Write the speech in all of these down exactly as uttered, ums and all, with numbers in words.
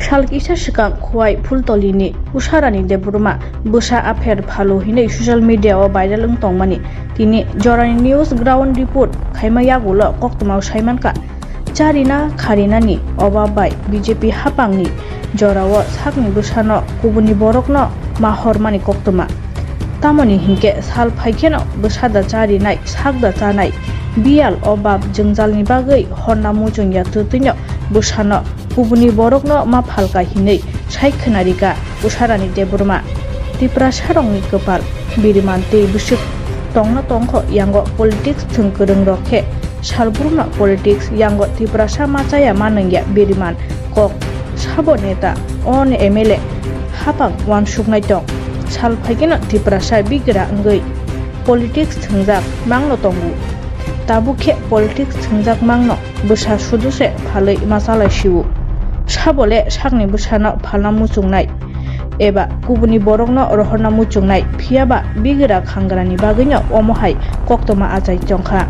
Sal kisa swkang Khowai Phultolini Usharani Debbarma bwsa apher phalo hinwi social media o viral wng tongmani tini jorani news ground report khaima yagulo koktwmao saimankha. Charina kharinani obab bai B J P hapangni jorao sakni bwsano kubuni borokno ma hormani koktwma. Tamoni hinkhe sal phaikheno bwsada charinai sakda chanai biyal obab jwngjalni bagwi horna muchungya twtwino bwsano kubuni borokno ma phalka hinwi sai khwnarikha Usharani Debbarma. Tiprasarokni kwpal biriman tei bwswk tongna tongkho yango politics thwng kwrwngrok khe salbrumno politics yango Tiprasa ma chaya ma nungya biriman kok sabo neta on M L A hapang uansuknai tong. Sal phaikeno Tiprasa bigra wngwi politics thwngjak mangno tongo. Tabuk khe politics thwngjak mangno bwsa sudu se phalwi ma chalai sio. Sabole sakni bwsano phalna muchungnai eba kubuni borokno rohorna muchungnai, phiyaba bigra khangrani bagwino omo hai koktwma achai chongkha.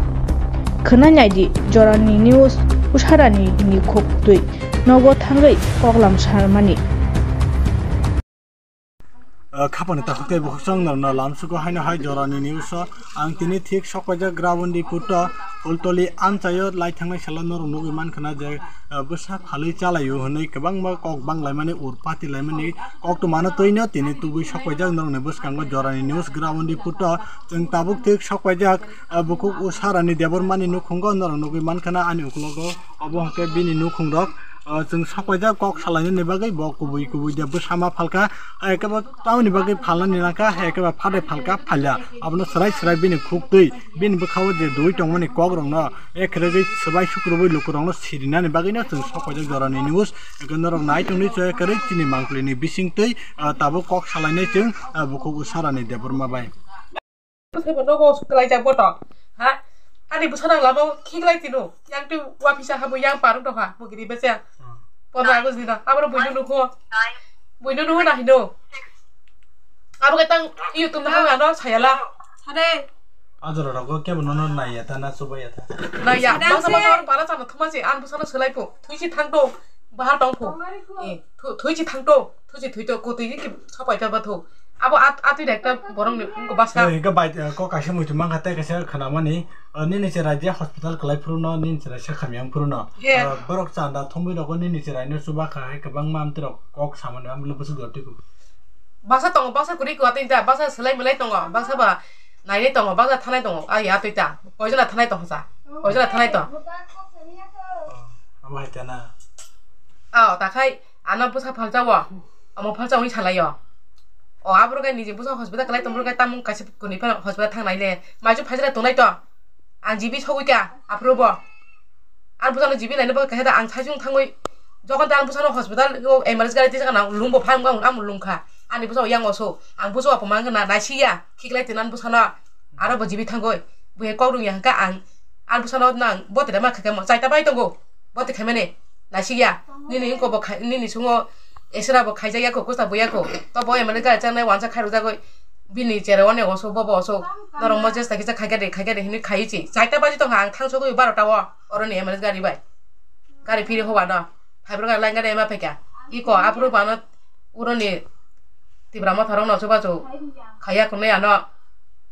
Khwnai naidi jorani news Usharani ni khuk twi nogo thangwi koklam sarmani. Ah, khapani takhuk tei bukhuk chwng norokno lamsugo haino hai jorani news o ang tini thik sokpaijak Ground Report o Phultoli amchaio lai thangnai salo norok nugwi mankha na je, ah, bwsa phalwi chalaio hwnwi kwbangma kok banglaimani urpati laimani koktwmano twino tini tubui sokpaijak norokni bwskango jorani news Ground Report o chwng tabuk thik sokpaijak, ah, bukhuk Usharani Debbarmani nukhungo norok nugwi mankha na ani uklogo obo hwnkhe bini nukhungrok. Ah, chwng sokpaijak kok salainani bagwi bo kubui kubui de bwsa ma phalkha, hai khe bo tamoni bagwi phalnani nangkha, hai khe bo phade phalkha phalya. Abono swrai swrai bini khuk twi bini bwkhao je dui tongmani kokrokno ekhregwi swbai sukrubui lukurokno sirinani bagwino chwng sokpaijak jorani news. Ekhe norok nai tongdi chwng ekhregwi chini mangpilini bisingtwi, ah, tabuk kok salainai chwng, ah, bukhuk Usharani Debbarma bai. Bwsai bo nogo kwlaijak bo to. Ha? Ani bwsa nang lama khe kwlai tino. Yang twi uafisa habo yang parwng tongkha. Bo giri bese. Hmm. Pondro August dino. Aboro buino nukho. Buino nukho na hino. Abo khe tang YouTube na habo ano sayala. Sade. Ajora rogo kebo nono naiya ta na chubaiya ta. Naiya. Sade basa se. Basa oro para chana thuma se. An bwsano swlai pho. Thwi si thang to. Bahar tong pho. Eh, thu-, thwi si thang to. Thwi si thwi to. Kotwi ki sapai ta ba tho. Abo at-, atwi da ekta borok ni wngkha basa. Tei hwnkhe bai, eh, kok kaisa muitu mankha tei kaisa khwnamani, eh, nini cherai je hospital kwlai phuru no, nini cherai se khamya wng phuru no. He. Eh, borok chanda thumui rogo nini cherai no chuba kha hai kwbangma amtwi rok kok samani amlo bwswk jora twi kuk. Basa tongo, basa kwrwi kwatwi ta, basa swlai mwlai tongo, basa ba nainai tongo, basa thanai tongo, ai atwi ta, koijona thanai tong sa, koijona thanai tong. Oh, amo hai ta na. Oh, ta khai. Ano bwsa phalsa o, omo phalsa wngwi salai o. O aphuru khe niji bwsa hospital kwlai tongphuru khe tamung kaisa kwnwi phano hospital thang nai le. Maichu phaisala tongnai to. Ang G B sogwi kha aphuru bo. Ang bwsano G B naina bagwi kaisa da ang saichung thangwi. Jokhon da ang bwsano hospital o ambulance gari tisa kana lungbo phang ang lungkha. Ani bwsa yang oso. Ang bwsa apamang na naisiya khiklai tinan bwsano. Aro bo G B thangwi. Buya kok rungya hwnkha ang. Ang bwsano nang bote da ma khaikha mo chaita bai tongo. Bote khaimani. Naisiya. Nini wngko bo khai-, nini sungo esra bo khaijakya ko, kusa buya ko. To bo emani gari changnai wansa khairokjagwi. Bini chera one oso, bo bo oso. Norok mo jesta kisa khaikha de, khaikha de hinwi khaiwi chi. Chaita baji tongkha ang thangsogwi barota o. Oroni emani gari bai. Gari phiri hoba no. Phaibrok line gari ema phaikha. Iko aphuru bano uroni Tipra motha rok no chubachu khaiya kunui ano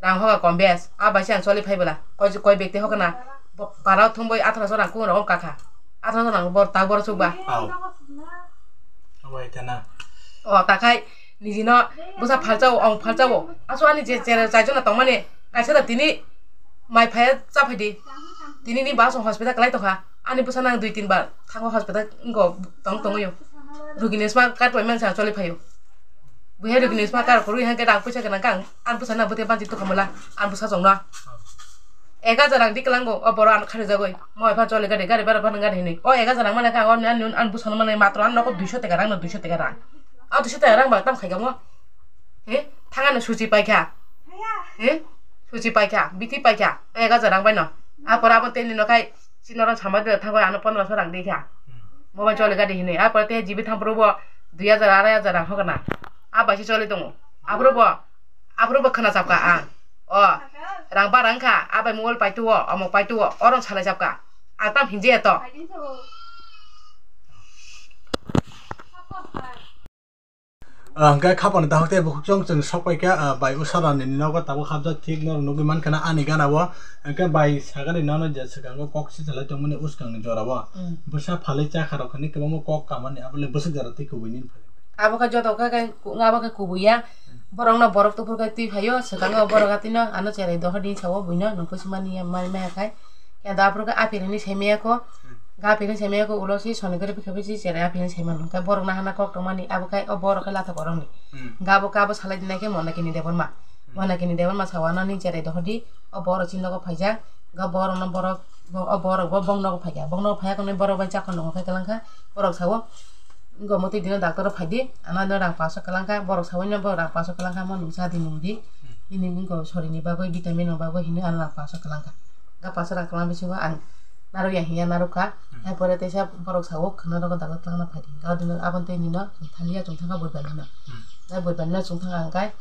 rang hoga kom bes. A bai se ang choli phai bwla. Koi, koi bekti hoga na. Bo-, bara thumbai atharo so rang kung rok kakha. Atharo so rang bor tak bor chukba. Au. Abai tana. O takhai niji no bwsa phalcha o, ang phalcha o. Aso ani je, je chaichona tongmani kaisa da tini mai phai cha phai di. Tini ni bus hospital kwlai tongkha. Ani bwsa nang dui tin bar thango hospital wngko tong tongwi o. Rugini sma card bai mansa choli phaio. Buhe rugini sma card kwrwi hangke rang puisa gwnang kang. An bwsa nang bwtwi banchi tukha mala. An bwsa chongno. Ek hajar rang di kwlango o boro ano kharwi jagwi. Mo epha choli gari, gari bara phano gari hinwi. O ek hajar rang mane kang o ani, ani bwsa no mane matro ano nokho duiso teka rang no duiso teka rang. A duiso teka rang ba tam khaikha mo. He? Thangano suchi paikha. He? Suchi paikha, bithi paikha. Ek hajar rang bai no. A pore abo tei nino khai. Chini oro sama de thango ano pondroso rang di kha. Hmm. Mobile choli gadi hinwi. A pore te G B thampro bo dui hajar arai hajar rang hokna. A bai se choli tongo. Aphuru bo, aphuru bo khna chapka ang. O, rang ba rang kha. A bai mobile pai tuo, omo pai tuo. Oro salai chapka. A tam hinje to. Ah, hwnkhe khapang dahok tei bukhuk chwng chwng sok pai kha, ah, bai usarani nogo tabuk habjak thik norok nugwi mankha na ani gana o. Hwnkhe bai sagani nono je swkango kok sichalai tongmani uskangni jora o. Mm. Bwsa phalwi chakha rok hinwi kwbangma kok kamani abole bwswk jora tei kubui nini phalwi. Abo khe joto khe, khe, abo khe kubui ya. Mm. Borokno borok tuphur khe twi phaio, swkango borok atwino ano cherai dohor di sao buino nungkhu simani ya mai maya khai. Ya da aphuru khe aphirni saimaya kho. Hmm. Ga aphirni saimaya kho ulo si soni gari bikha bisi cherai aphirni saimano. Khe borok nahana kok tongmani abo khai o borok khai lathok orokni. Hmm. Ga bo kabo salai dinai khe Mondakini Debbarma. Hmm. Mondakini Debbarma sawana ni cherai dohor di o borok chini nogo phaijak. Ga borok no borok o borok bo bong nogo phaijak. Bong nogo phaiya khe borok bai chakon nongo khai kwlangkha. Borok sao. Wngkha omo twi dino doctor o phai di, ano, ano rang paso kwlangkha, borok saui no bo rang paso kwlangkha, mo nung cha di nung di. Hmm. Nini wngkha sorini bagwi, vitamin rok bagwi hinwi ano rang paso kwlangkha. Ga paso rang kwlang bisingo ang narwk ya hinya narwk kha. Hmm. Hai pore teisa borok sao khwna rogo doctor twlangna phai di. Ga dino aboni twi nino thaliya chwng thangkha buibanino. Hmm. Ga buibanino chwng thangkha hwnkhe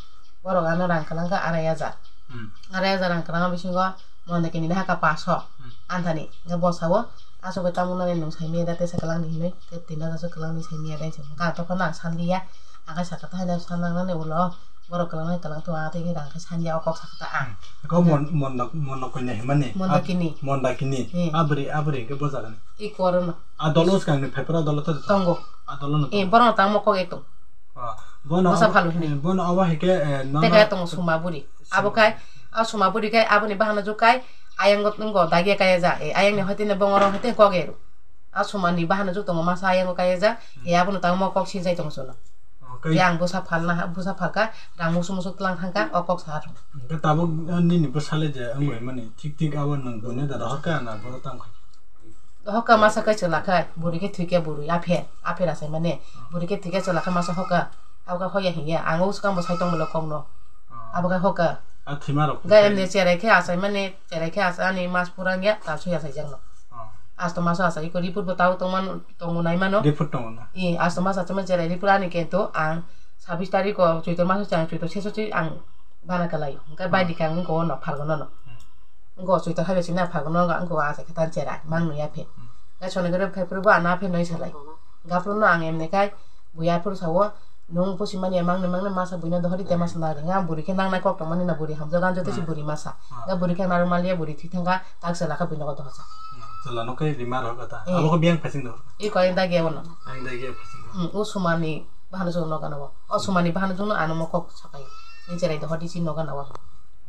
borok ano rang kwlangkha arai hajar. Hmm. Arai hajar rang kwlangma bisingo Mondakini ni haka paso. Hmm. Anthani hwnkhe bo sao, aswk bai tamo nani nung saimaya da tesa kwlangni hinwi, tei tin hajar kwlangni saimaya da hinwi. Ga tokphano ang sanliya, ang khe sakha ta haino sanangnani ulo, borok kwlangnai kwlangtong, ang tei rang khe sanya o kok sakha ta ang. Hmm. Ko Mon-, Mondok-, Mondokini himani? Mondakini. Mondakini. Hmm. Abri, abri hwnkhe bo jagani? I korono. A dolo swkangni phepra dolo to tongo. A dolo no eh, tongo. Borokno tangmo kok ekdom. Ah, bono Bwsa abo, phalu hinwi. Eh, bono abo hai khe, eh, nono tei kaya tongo Suma buri. Suma. Abo khai, a Suma buri khai aboni bahana juk khai, ayang go, go dagi kaya ja, eh, ayang ni hoite ne bongoro hoite kok eru. A Suma ni bahana juk tongo masa ayang go kaya ja, hmm, eh, abono tangmo kok sinjai tongo chwla. Oh, kai- Tei ang bwsa phalna ha, bwsa phalka, rang musu musu tlang thangka, o kok sa thung. Hwnkhe tabuk, eh, nini bwsale je wngwi mani, thik thik abo nwng buino da rohorka na bono tamo khai? Hoka masa kai chwla khai, buri khe thwikhe buri, apher, apher asai mane, hmm, buri khe thwikhe chwla khai masa hoka, abo khe hoya hinya, ang o swkang bo sai tong bwle kokno, hmm, abo khe hoka. A thwima rok ga khe emne cherai khe asai mane, cherai khe asai ani mas pura wngya, ta sui asai jakno. Hmm. Asto maso asai, iko report bo tao tongman, tongo nai mano. Report tongo na? I, asto mas asai man cherai report ani kento, ang sabis tariko, choitor maso chang, choitor seso chi ang bana kalai, hwnkhe, hmm, bai dikha ang wngko ono, phalgo nono. Hmm. Wngkha o choitor hai bai sina phago no wngkha o achai khe tan cherai mang nung ya phe. Hmm. Ga soni gari khai phuru bo ano aphe noi salai. Ga phuru no ang emne khai buya phuru sao nung pusi mani mang ni mang ni masa buino dohori te masa na ringa buri khe nang nai kok tong mani na buri hamjak gan joto si buri masa. Hmm. Ga buri khe narwk maliya buri thik thang kha tak chwla kha buino dohor sa. Hmm. Chwla no kai rimar hoka ta. Eh. Abo khe biyang phasing dohor. I koi da ge ono. Ang da ge phasing dohor. Hmm. O Suma ni bahano jong no gana o. O Suma ni bahano jong no ano mo kok sakai. Ni cherai dohor di si no gana o.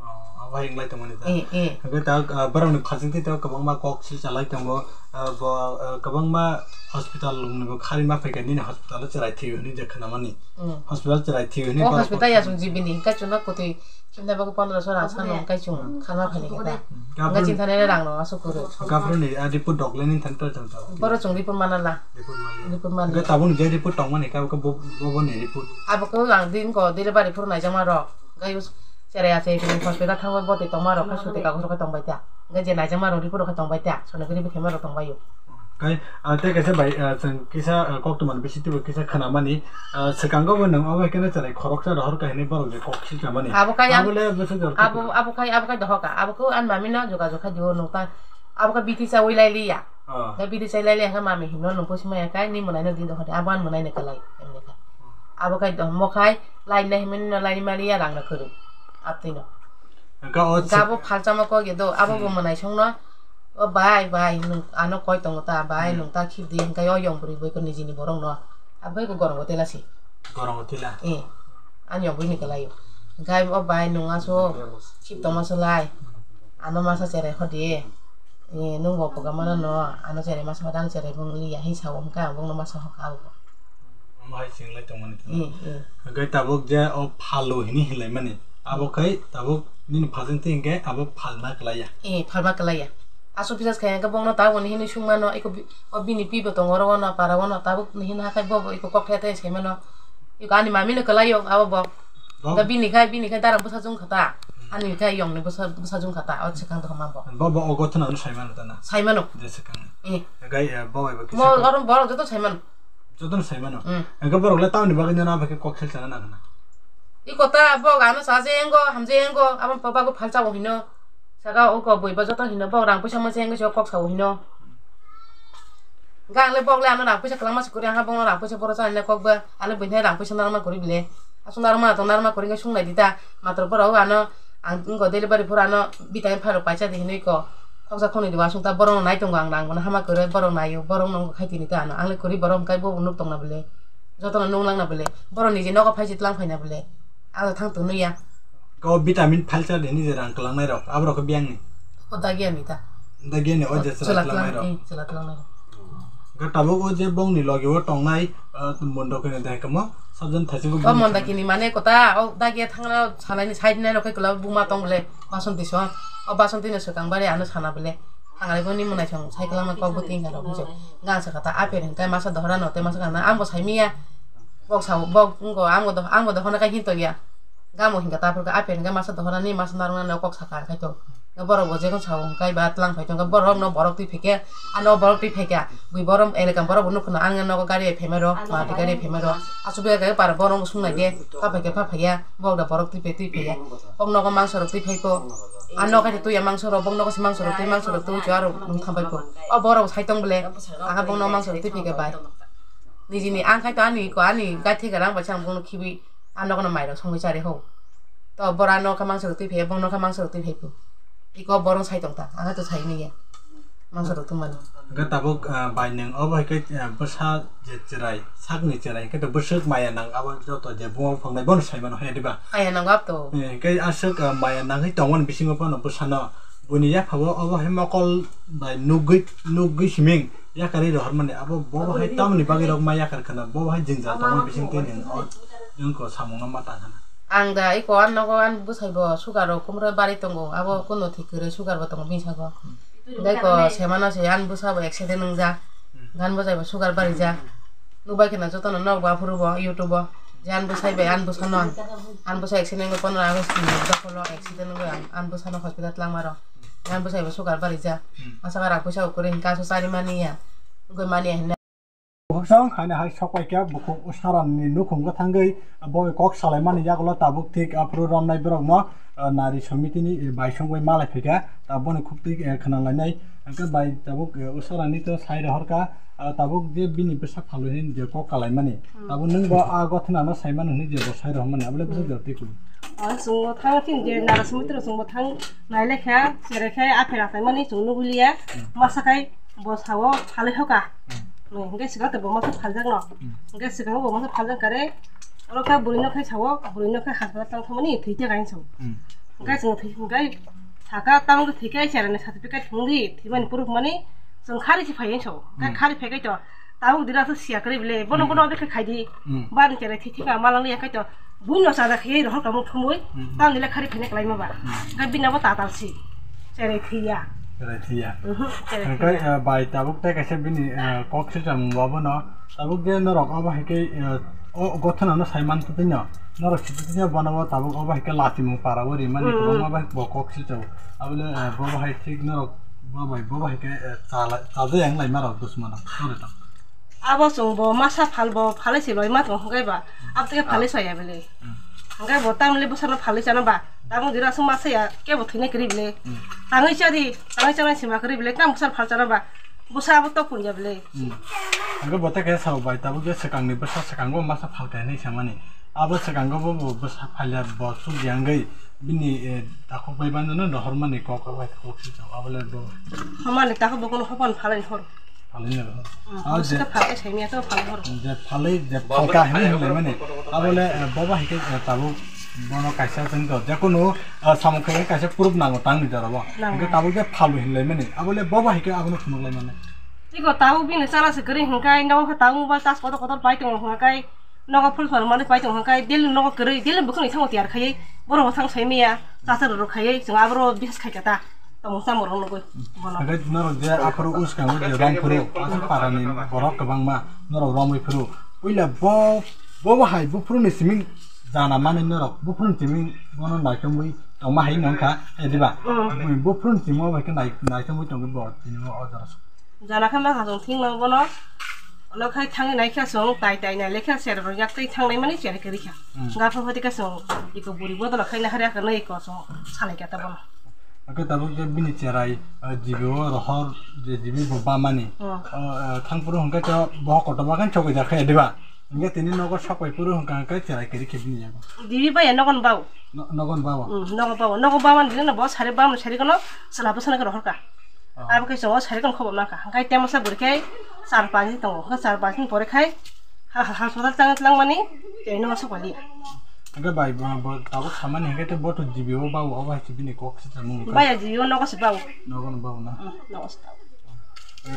Oh, abo hai wng lai tongmani ta? Eh, eh. Hwnkhe ta, ah, borokni khajang twi ta kwbangma kok silchalai tongo. Ah, bo, ah, kwbangma hospital ni bo kharima phaikha nini hospital o cherai thwi hwnwi je khwnamani. Mm. Hospital cherai thwi hwnwi. O borok hospital ya chwng G B ni, hwnkhe chwngno kwtwi himna bagwi pondro so rang sano hwnkhe chwng kharma phailai khe ta. Mm. Hwnkhe chini thani rang no aswk kwrwi. Gaphuru ni a report dok le nini thani to chwng to. Borok chwng report mana la. Report mali. Report mali. Hwnkhe tabuk ni je report tongmani khe abo khe bo, bo, bo ni report. Abo khe ang din ko delivery phuru naijakma rok. Hwnkhe Cherai achai bini hospital thangwi bwtwi tongma rok khe suti kagoz rok khe tongbai ta. Hwnkhe je naijakma rok report rok khe tongbai ta. Sonogiri bwkhaima rok tongbai o. Kai, ah, tei kaisa bai, ah, chwng kisa, ah, koktwma ni bisingtwi bo kisa khwnamani, ah, swkango bo nwng obo hai kheno cherai khoroksa rohor kha hinwi borok je kok silchamani. Abo kai ang, abo le bwswk jor abo, khe abo kai, abo kai dohor kha. Abo khe ani mami no jogajog khai di o nwng ta. Abo khe biti chaui lai li ya. Ah. Hwnkhe biti chai lai li ya khe mami hino nwng pusi maya kai ni mwnaino di dohor di. Abo ani mwnaino kwlai. Abo kai dohor mo khai. Laina himani no laina maliya rang no kwrwi. Atwi no. Hwnkhe o ga bo phalchama kok ya do, abo bo hmm, mwnaisong no. O bai, bai, nwng ano koi tongo ta, bai, hmm, nwng ta khibdi, hwnkhe o yong bwrwi bai ko nijini borok no. Abo bai ko gorongo tela si. Gorongo tela? Eh. Ani yong bwrwi ni kwlai o. Hwnkhe o bai nwng aso khib tongma se lai. Ano masa cherai hodi. Eh, nwng bo poka mano no, ano cherai masa hodi, ano cherai bung li ya, hing sao hwnkhe ang bung no masa hokha abo. Omo hai chwng lai tongmani tong. Mm, mm. Hwnkhe tabuk je o phalu hini hinlaimani. Abo khai tabuk nini phajwng twi hinkhe abo phalma kwlaiya. Eh, phalma kwlaiya. Aswk bisas khai hinkhe bongno tabukni hinwi sungmano, eko bi-, o bini pi bo tongo oro ono para ono tabukni hino hakhai bobo eko kok thai thai saimano. Eko ani mamino kwlaio abo bo. Bo? Da bini khai, bini khai dara bwsa jung khata. Hmm. Ani khai yongni bwsa, bwsa jung khata, o swkang dohor ma bo. Bo, bo o gothona no saimano tana. Saimano. Je swkang. Eh. Gai, eh, bo bai bo kisa. Mo oro borok joto saimano. Jotono sai mano. Mm. Hwnkhe borok le tamoni bagwi nono abo khe kok sel sana nang na? Iko ta bo gano sa je engo, ham je engo, abo pa bago phalcha o hino. Saka o ko bui ba joto hino, bo rang puisa ma je engo, kok sa o hino. Gang le bok le ano rang puisa kwlangma se kwrwi, ang ha bokno rang puisa boro chanai kok ba, ano buini hai rang puisa narwkma kwrwi bile. Aswk narwkma tong, narwkma kwrwi wngkhe swngnai di ta. Matwr borok ano ang wngkha delivery phuru ano vitamin pharok paisa di hinwi kok. Khoksa khoknwi di aswk ta borokno nai tongo ang, rang bono hama kwrwi borok naio, borokno wngkha khai tini ta ano. Ang le kwrwi borok hwnkhe bo nuk tongna bile. Jotono nung langna bile. Borok niji nogo phai se tlang phaina bile. Ang thang tong nui ya. Kok vitamin phalsa de ni je rang kwlangnai rok, aborok khe biyang ni. O dagiya ni ta. Dagiya ni o je chwla chwla kwlangnai rok. Hmm, chwla kwlangnai rok. Ga tabuk o je bong ni logi o tongnai, ah, mondo kene dai kamo, sabjan thaisi bo. O bong monda kini mane kota, o dagiya thangna salai ni side nai rok khe kwla buma tong le, bason tison. O bason tino swkang bari ano sana bile. Thangrai bo ni mwnai song cycle ma kok bo tin kha rok hinjo. Gang sa kata apher hwnkhe masa dohora no te masa kana ang bo sai miya. Bok sao bok wngko ang bo doh-, ang bo dohorna kai hin tong ya. Gamo hwnkhe ta phuru apher hwnkhe masa dohorani masa narwknani kok saka khai to. Borok bo jekon sao hwnkhe ba tlang phai tong borok no borok twi phaikhe ano borok twi phaikha. Bui borok eleka borok bo nukho na ang nogo gari phai maro ma gari phai maro. Asubui khe para borok bo sung nai de pha phaikhe pha phaiya bok da borok twi phai twi phaiya. Bok nogo mangsa rok twi phai ko. Ano khai twi ya mangsa rok bok nogo si mangsa rok twi mangsa rok twi cho aro nung thambai ko. O borok sai tong bele. Aka bok nogo mangsa rok twi phai khe bai. Nijini ang khai to ani ko ani gai thik rang bai sang bok no khibi. Ano kono mai rok songwi chari ho. To bora no kha mangsa rok twi phai bok no kha mangsa rok twi phai ko. Iko borok sai tong ta. Aka to sai ni ya. Mangsa rok twi mani. Ga tabuk, ah, bai nung obo hai khe, ah, bwsa je chwrai, sakni chwrai, hwnkhe to bwswk maya nang abo joto je buma buphangnai bono sai mano hai diba? Maya nango abo to. Eh, hwnkhe aswk, ah, maya nangwi tongmani bisingo phano bwsano buini yaphao obo hai mokol bai nugwi, nugwi siming yakarwi rohormani abo bobo hai tamoni bagwi rok ma yakar khna bobo hai jwngjal tongmani bisingtwi nwng o nwng ko samungno ma ta khna. Ang da iko an nogo an bwsai bo sugar rok kumro bari tongo abo kuno thik kwrwi sugar bo tongo bini sago. Tei ko semano se ani bwsa bo accident wngjak. Hmm. Ani bwsai bo sugar barijak. Nukbai kheno jotono nok bo aphuru bo YouTube o. Je ani bwsai bai ani bwsano ang. Ani bwsa accident wngwi pondro August ni dopholo accident wngwi ang ani bwsano hospital twlangma rw. Ani bwsai bo sugar barijak. Hmm. Masa rang puisa bo kwrwi hwnkhe aswk chari mani ya. Wngwi mani ya hinwi. Bukhuk song haino hai sok pai kha, bukhuk usarani nukhung gw thangwi, bo kok salaimani yagulo tabuk thik aphuru romnai borokno, ah, nari somitini, eh, baisongwi malai phaikha, tabukni khuktwi, eh, khwnalainai. Hwnkhe bai tabuk, eh, usarani to sai rohor kha, ah, tabuk je bini bwsa phalwi hwnwi je kok kalaimani. Hmm. Tabuk nwng bo a gothinano saimano hwnwi je bo sai rohormani, abole bwswk jora twi kunu. Ah, chwngbo thang phim je nara somitirok chwngbo thang nailai kha, cherai khe aphera saimani chwng nugwi liya, hmm, masa khai bo sao phalwi hoka. Hmm. Hwnkhe swkang tei bo masa phaljak no. Hmm. Hwnkhe swkango bo masa phaljak kare. Oro khe bwrwi no khai sao, bwrwi no khai hospital tang thangmani thwi te kaisa sao. Hmm. Hwnkhe chwng thwi hwnkhe saka tamo khe thwi khe cherani certificate hwnwi thwimani proof mani chwng khari se phai sao. Hwnkhe, hmm, khari phai khe to tabuk dira so siya kare bile. Bono, hmm, bono obe khe khai di. Hmm. Bani cherai thwi thika malang ya khe to. Buino chada khe rohor kamu thumui, hmm, tamni le khari phene kalaima ba. Hmm. Ga bina bo tatal si. Cherai thiya. Cherai thiya. Mhm, cherai thiya. Hwnkhe, eh, bai tabuk tei kaisa bini, eh, kok se chamung bo abono. Tabuk je norok abo hai khe, eh, o gothono no sai man twi no. Norok si twi no bono bo tabuk abo hai khe lachimung para bo ri mani, hmm, kwbangma bai bo kok se chao. Abole, eh, bo hai thik norok bo bai bo hai khe, eh, chala, chaja yang lai ma rok dusmano. Sorry tong. Abo chwng bo masa phal bo phalwi se loi ma tong hwnkhe ba. Abo tei phalwi, ah, saya bele. Hmm. Hwnkhe bo tamle bwsano phalwi chana ba. Tabuk dira aswk masa ya kebo thwina kwrwi bele. Hmm. Tangwi chari, tangwi chana sima kwrwi bele. Tam bwsano phal chana ba. Bwsa abo tok punya bele. Hmm. Hwnkhe bo tei khe sao bai tabuk je swkangni bwsa swkango masa phal khe hinwi samani. Abo swkango bo, bo bwsa phalya bo chuk yangwi bini, eh, takhuk bai banjano rohormani kok bai kok si chao. Abole bo. Hamani takhuk bo kono hopan phalai hor. Phalai na rohor. Hmm, ah, je, phalai sai miya to phalai hor. Je phalai, je phalka hini hinlai mani. Abole, eh, bobo hai khe, eh, tabuk bono kaisa tong to. Jakunu, eh, samung khe kaisa proof nango tangni jora bo. Nango. Hingke tabuk je phalu hinlai mani. Abole bobo hai khe abono phunuk lai mani. Iko tabuk bini chala se kwrwi hingkai, nogo khe tabuk mobile tas kotor kotor pai tongo hingkai. Nogo phul phal mani pai tong hingkai, daily nogo kwrwi, daily bukhukni thango tiyar khaiwi, borok bo thang sai maya, chacha rwrwk khaiwi, chwng aboro business khai kha ta, tongmung chamung rok nugwi, bono. Hingke norok je aphuru uskango je rong phuru, aswk parani borok kwbangma norok romwi phuru. Puila bo, bo bo hai buphuruni siming jana mani norok, buphuruni siming bono naichomwi tongma hai nongkha, hai diba? Mm. Buphuruni siming bo hai khe nai-, naichomwi tongwi bo tini o jora. Jana khe ma ha chwng thik no bono. Ulo khai thangwi nai khe chwng tai tai nai le khe cherrok yak twi thang nai mani cherre kwrwi kha. Hmm. Ga pha pha twi khe chwng iko buri bodol khai na hari aka nai iko chwng salai kha ta bono. Hwnkhe tabuk je bini cherai, ah, G B o rohor je G B bo bamani. Oh. Oh, ah, thangphuru hwnkhe to bohok kotorma khe chogwi jakha ya, diba? Hwnkhe tini nogo sokpai phuru hwnkha hwnkhe cherai kwrwi khe bini yago. G B baya nogon bau. No-, nogon bau? Hmm, nogon bau. Nogon bau man bini no bo sari bam sari kono chwla bwsano khe rohorkha. Oh. Abo khe chwla sari kono khobor mankha. Hwnkhe temo sa bwrwi khe char panch din tongo. Hwnkhe char panch din pore khai ha, ha, hospital tang, tlang mani tei nogo sokpaliya. Hwnkhe bai bo, bo tabuk samani hwnkhe to bo to G B o bau, obo hai se bini kok se tamo. Baya G B o nogo se bau. Nogon bau na? Hmm, nogo se bau.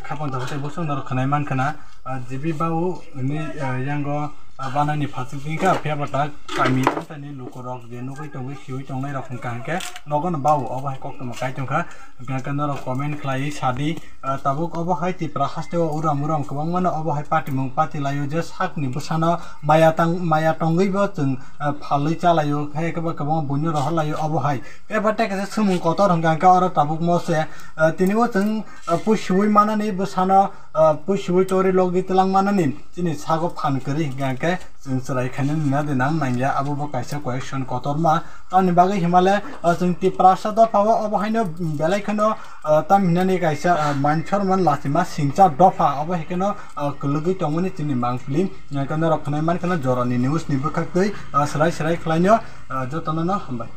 Khapang tabuk tei bosong norok khwnai mankha na, ah, G B bau ni, ah, yango, ah, banani phasing tingkha, phiya bo ta kami tangtani lukurok je nugwi tongwi siwi tongnai rok hwnkha hwnkhe nogono bau obo hai koktwma kai tongkha, hwnkha hwnkhe norok comment khlaiwi sadi, ah, tabuk obo hai Tipra hasteo uram uram kwbangmano obo hai patimung patilaio je sakni bwsano maya tang, maya tongwibo chwng, ah, phalwi chalaio, hai khe bo kwbangma buino rohorlaio obo hai. Eba tei kaisa swmung kotor hwnkha hwnkhe oro tabukmo se, ah, tini o chwng, ah, puisiui manani bwsano, ah, puisiui tori logi twlang manani chini sago phan kwrwi hwnkha hwnkhe chwng chwrai khainani na de nang nangya, abo bo kaisa question kotorma. Tamni bagwi himale, ah, chwng Tiprasa dophao obo haino belai kheno, ah, tam hinani kaisa, ah, manchorman lachima singcha dopha obo hai kheno, ah, kwlwgwi tongmani chini mangpili. Hwnkha norok khwnai mankha jorani news ni bwkhaktwi, ah, swrai swrai khlaino, ah, jotono no hambai.